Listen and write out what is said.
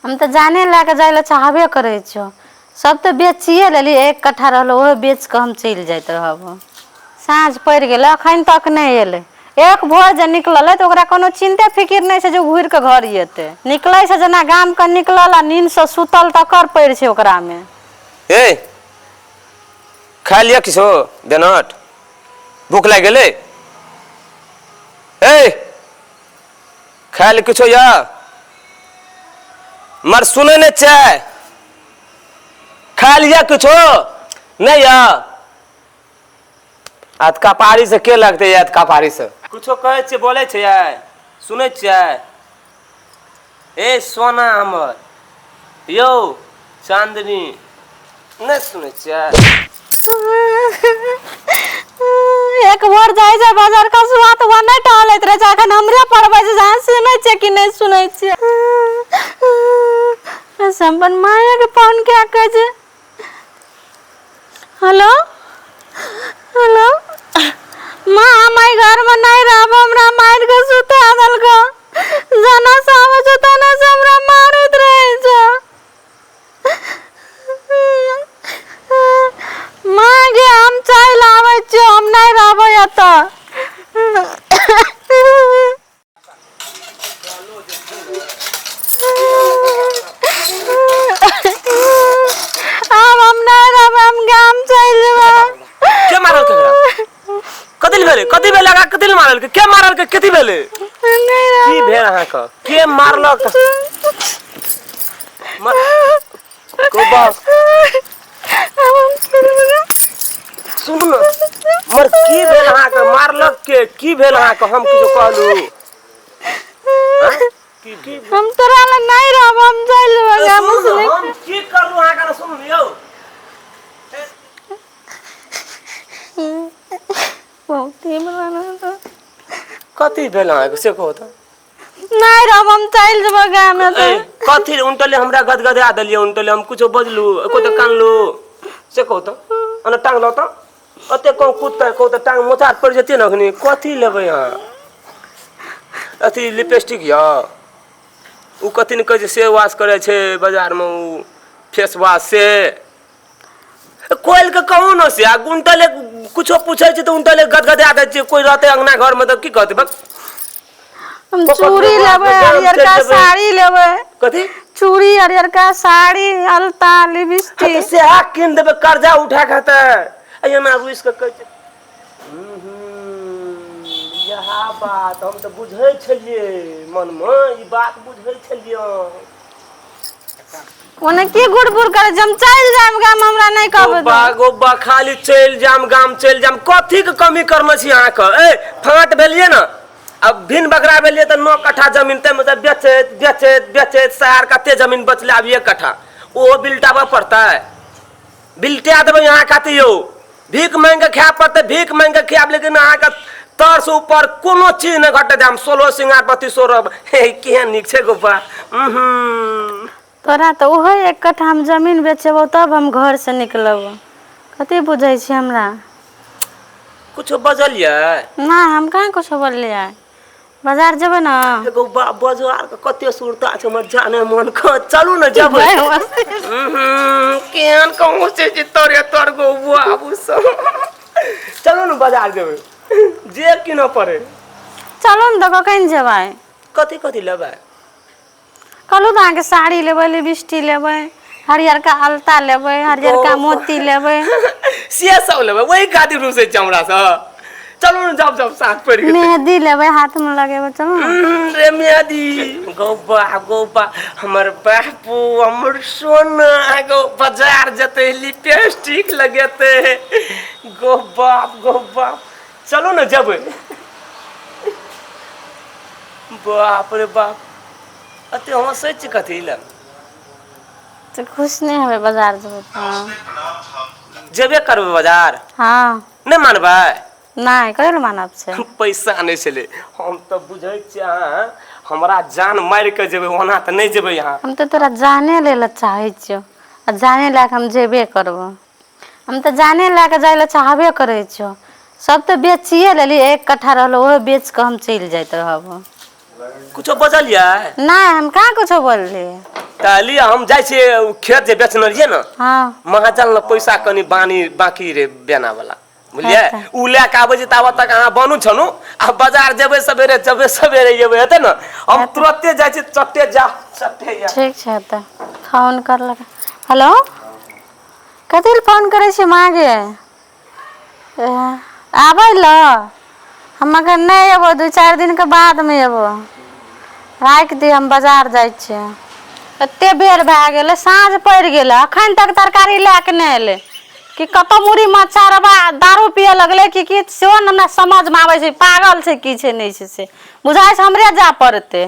हम तऽ जाने लए कऽ जाय लए चाहबे करै छियौ सब तऽ बेचिए लेली एक कट्ठा रहल ओहो बेच कऽ हम चलि जाइत रहब साँझ पड़ि गेलै अखन तक नहि एलै एक भोर जे निकललै तऽ ओकरा कोनो चिन्ते फिकिर नहि छै जे घुरि कऽ घर एतै निकलै छै जेना गामके निकलल आ नींदसँ सुतल तकर पड़ि छै ओकरामे ए खा लिअ किछो देनट भूख लागि गेलै ए खाय लए किछो यऽ मर सुनै नहि छै खाय लिअ किछो नहि यऽ आ तऽ कपारी से के लगतै याद कपारी से कुछो कहै छियै बोलै छियै सुनै छियै ए सोना हमर यौ चाँदनी नहि सुनै छियै एक भोर जाइ छै बाजार कसुआ तऽ ओ नहि टहलैत रहै छै अखन हमरे पढ़बै छै अहाँ सुनै छियै कि नहि सुनै छियै से हम अपन मायके फोन कए कऽ जे हेलो हेलो माँ हम एहि घरमे नहि रहब हमरा मारि कऽ सुता देलकौ जेना से आबै छै तेना से हमरा मारैत रहै छै माँ गे हम चलि आबै छियौ हम नहि रहबै एतऽ आब हम नहि रहबै हम गाम चलि जेबै के मारल केकरा कथी भेलै कथी भेलै अहाँ कथी मारल के मारल के कथी भेलै नहि की भेल अहाँके के मारलक को बाप सुनू ने मर की भेल अहाँके मारलक के की भेल अहाँके हम किछो कहलू की की हम तोरा लग नहीं रहब हम चलि जेबै गाम सुनू से ने, हम की करू अहाँके सुनू ने यौ बहुत ही बड़ा कथी भेल अहाँके से कहू तऽ नहीं रहब हम चलि जेबै गाम ए, से कथी उनटले हमरा गदगदा देलियै उनटले हम कुछो बजलू एको तऽ कानलू से कहू तऽ ओना टांग लौ तऽ ओते कहूँ कुदतै कहू तऽ टांग मोचाड़ पड़ि जेतै ने अखनी कथी लेबै अहाँ अथी लिपस्टिक यऽ ओ कथी ने कहै छै से वाश करै छै बाजारमे ओ फेस वाश से कोयल के कहू ने से आ उनटले कुछो पूछै छै तऽ उनटले गदगदा दै छियै कोइ रहतै अंगना घरमे तऽ की कहतै बक हम पकड़ चूड़ी लेबै, लेबै गाम चलि हरियरका जेबै। साड़ी लेबै कथी चूड़ी हरियरका साड़ी अलता हाँ तऽ लिपस्टिक सएह कीन देबै कर्जा उठा के तऽ आ एना रुसि कऽ कहै छै इएह बात हम तऽ बुझै छलियै मनमे ई बात बुझै छलियै ओने की गुड़ बुड़ करे हम चलि जायब गाम हमरा नहीं कहबे गोबा गोबा खाली चलि जाम गाम चलि जाम कथी के कमी करने छी अहाँके ए फाँट भेलियै ने अब भिन बकरा भेलियै तऽ 9 कट्ठा जमीन ताहिमे तऽ बेचैत बेचैत बेचैत शहर कते जमीन बचलै आब 1 कट्ठा ओहो बिलटाबऽ पड़तै बिलटा देबै अहाँ खातिर यौ भीख मांगि कऽ खाय पड़तै भीख मांगि कऽ खायब लेकिन अहाँके तरसँ ऊपर कोनो चीज नहि घटतै हम सोलह सिंगार बत्तीसो रहब हे केहन नीक छै गोपा तोरा तऽ ओहो एक कट्ठा हम जमीन बेचेबौ तब हम घरसँ निकलब कथी बुझै छी हमरा कुछो बजलियै नहि हम कहाँ कुछो बोललियै बाजार जेबै ने एगो बाजार के कते सुरता छै हमर जाने मन के चलू ने जेबै केहन कहूँ से जे तोरे तोर गो बाबू सब चलू ने बाजार जेबै जे किनऽ पड़े चलू ने तऽ कखन जेबै कथी कथी लेबै कहलहुँ तऽ अहाँके साड़ी लेबै लिपस्टिक लेबै हरियरका अलता लेबै हरियरका मोती लेबै से सब लेबै ओहि खातिर रुसै छै हमरा से चलू ने जब जब साथ पड़ि गेल मेहदी लेबै हाथमे लगेबै चलू ने रे मेहदी गौबा गौबा हमर बापू हमर सोना गौ बाजार जेतै लिपस्टिक लगेतै गौ बाप गौ बाप चलू ने जेबै बाप रे बाप अते हँसै छी कथी लए तऽ खुश नहि हेबै बाजार जेबै तऽ जेबे करबै बाजार हँ नहि मानबै नहि कहियो ने मानब छै पैसा नहि छलै हम तऽ बुझै छियै अहाँ हमरा जान मारि कऽ जेबै ओना तऽ नहि जेबै अहाँ हम तऽ तोरा जाने लै लए चाहै छियौ आ जाने लए कऽ हम जेबे करबौ हम तऽ जाने लए कऽ जाइ लए चाहबे करै छियौ सब तऽ बेचिए लेली एक कट्ठा रहल ओहो बेच कऽ हम चलि जाइत रहब कुछो बजलियै नहि हम कहाँ कुछो बोललियै तऽ लिअ हम जाइ छियै ओ खेत जे बेचने रहियै ने हँ महाजन लग पैसा कनि बानी बाकी रे बेना वाला बुझलियै अच्छा। उ लए कऽ आबै छी ताबत तक अहाँ बनू छनू आ बाजार जेबै सवेरे जेबै सवेरे जेबै हेतै ने हम तुरते जाइ छी चट्टे जा चट्टे जा ठीक छै तऽ फोन करलक हेलो कथी लए फोन करै छी माँ गे आबै लए हम अखन नहि अयबो दू चारि दिनके बादमे अयबो राखि दिअ हम बाजार जाइ छियै एते बेर भए गेलै साँझ पड़ि गेलै अखन तक तरकारी लए कऽ नहि एलै कि कतऽ मुड़ी मच्छा रबा दारू पिअ लगलै कि की सेहो ने हमरा समझमे आबै छै पागल छै की छै नहि छै से बुझाइ छै हमरे जाय पड़तै।